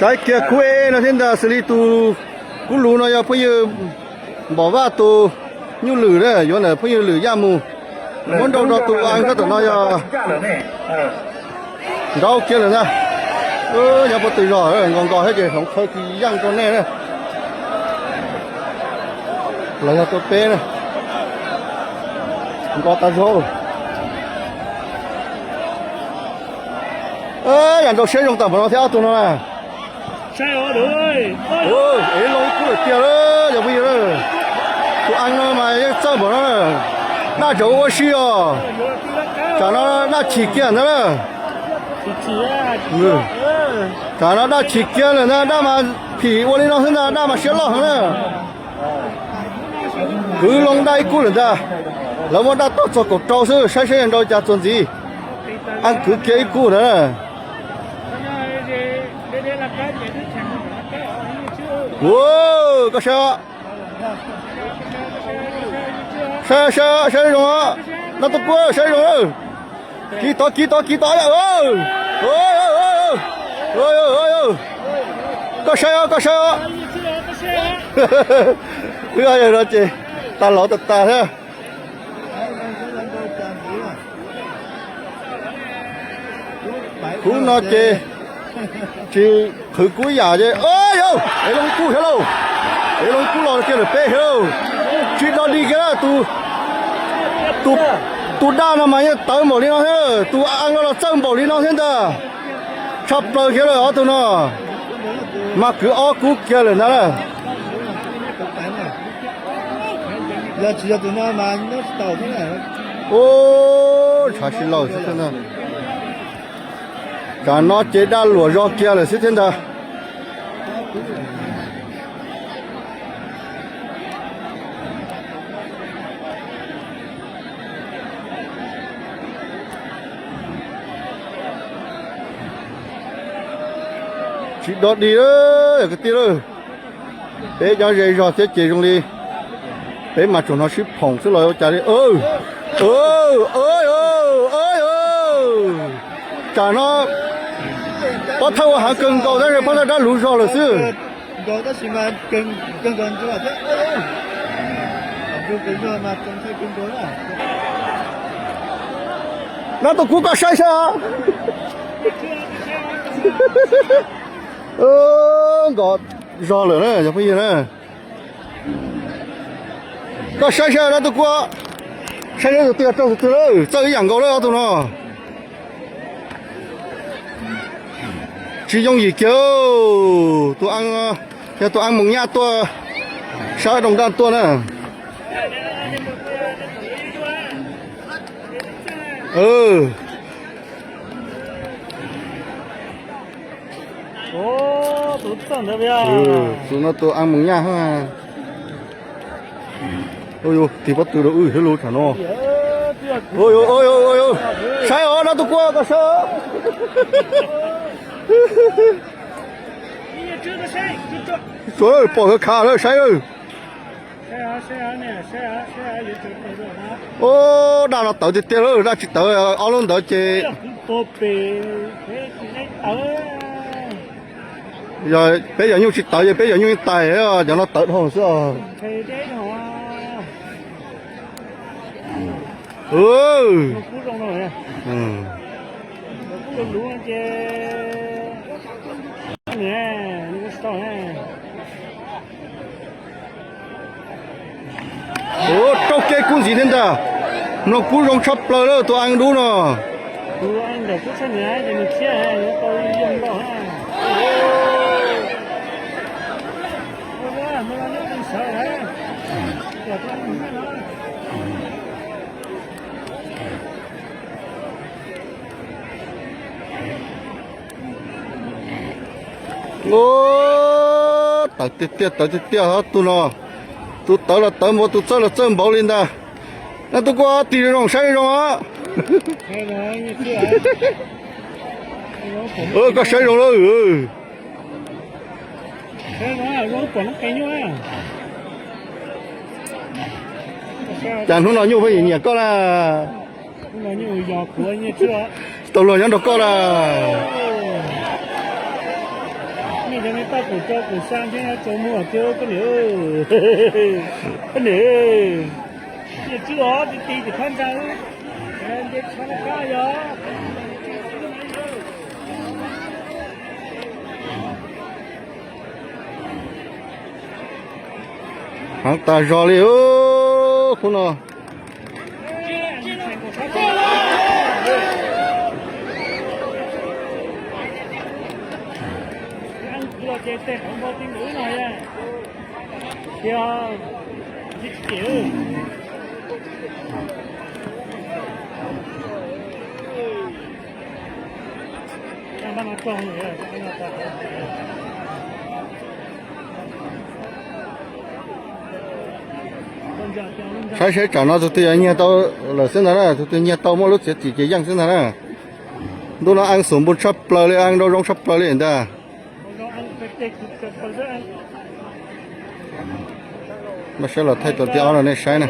Saib kiag khub E no thiab ntag, xws li tus kub lus no yog phooj ywg Npom Vaj tus nyuj lwm na, yuav ntawm phooj ywg Lwm Yaj mus. Muab nrau rau tus A sab tom no yog nrau kiag lawm ntag. Nyob puag tw zog nkaus nkaus thiab ces hloov qhawv tsis yeej rau nej na. Los yog rau peb na. Nkaus tas zog. Yam nrau siab zoo tawm npaum no thiab ob tug no na. Ev loo ib kub lawm tiag lawm yog phooj ywg. Tus A no mas yeej txawj npaum no. Daj tsaus ua si os. Tsam no daj chim kiag ntag na. Tsam no daj chim kiag lawm ntag, daj mas phim ua li no xwb ntag, daj mas siab loj heev na. Kwv loo daj ib kub lawm ntag. Lawv muab daj tau txog kaum rau xwb, saib saib yog nrau cas txuas ntxiv. Ab, kwv kiag ib kub ntag na. Koj saib, saib, saib zoo, Dab Tuj Kuab saib zoo. Kiv tod, kiv tod, kiv tod. Koj saib os, koj saib os. Wb yog no ces tas laus tas tas thiab. Khub no ces tsis qhwv kub yam ces, yau, ev loo kub thiab lauj. Ev loo kub los kiag lawm peb thiab lauj. Tsis dog dig kiag, tus daj no mas yeej tawv npaum li no thiab, tus A no los txawj npaum li no thiab ntag. Tshaj plaws kiag lawm ob tug no. Mas kwv ob kub kiag lawm ntag na. Ub, ntshav si laus xwb thiab ntag. Tsam no ces daj luam zog kiag lawm xwb thiab ntag. Tsis dog dig lawm kwv tij lawm. Peb nyob ze zog thiab ces zoo li peb mas tsuas hnov sib phoom xwb los ua cas li. Tsam no pob thawj ua heev kawg nkaus tab sis pob thawj dab luv zog lawm xwb. Dab Tuj Kuab, koj saib saib. Nkaus zog lawm na cov phooj ywg na. Koj saib saib Dab Tuj Kuab, saib saib tus twg rau tus twg lawm, txawj ib yam nkaus lawm ob tug no. Tsis yooj yim kiag. Tus A, yog tus A Moos Nyaj tuaj sab Doos Daj tuaj na. Tus no tus A Moos Nyaj. Tig pob tw rau wb thiab lub tsam no. Saib os Dab Tuj Kuab, koj saib. Pom khav khav lawm saib. Ub, daj no tawv tiag tiag lawm, daj tsis tawv ob lub ntawd ces. Yog peb yog nyuj tsis tawv ces peb yog nyuj yeej tais, cov no tawv dhau xwb os. Ub, rau kev kub ntxiv thiab ntag. Mloog kub zoo tshaj plaws lawm tus A dub no. Ub, tawv tiag tiag, tawv tiag tiag tus no. Tus tawv los tawv npaum, tus txawj los txawj npaum li ntag. Dab Tuj Kuab, tig zoo saib zoo os. Koj saib zoo lawm. Cas hnub no nyuj pheej nyiam koj na. Tau luag nyob nrog koj na. Yog nej pab kuv tso kuv xya ntshe tsaus muag tiag koj niam. Koj niam, niam tswj os, ti ti tim phab ntsa, nce tshav na kab yog. Heev tas zog li khub no. Saib seb tsam no tus twg yuav nyiag tau lawm xwb ntag na, tus twg nyiag tau muaj lub txiav txim ces yeej xwb ntag na. Ntuj no eej xum npus tshaj plaws li, eej nrau zoo tshaj plaws li ntag. Mas saib los thaij tus thib ob no nej saib na.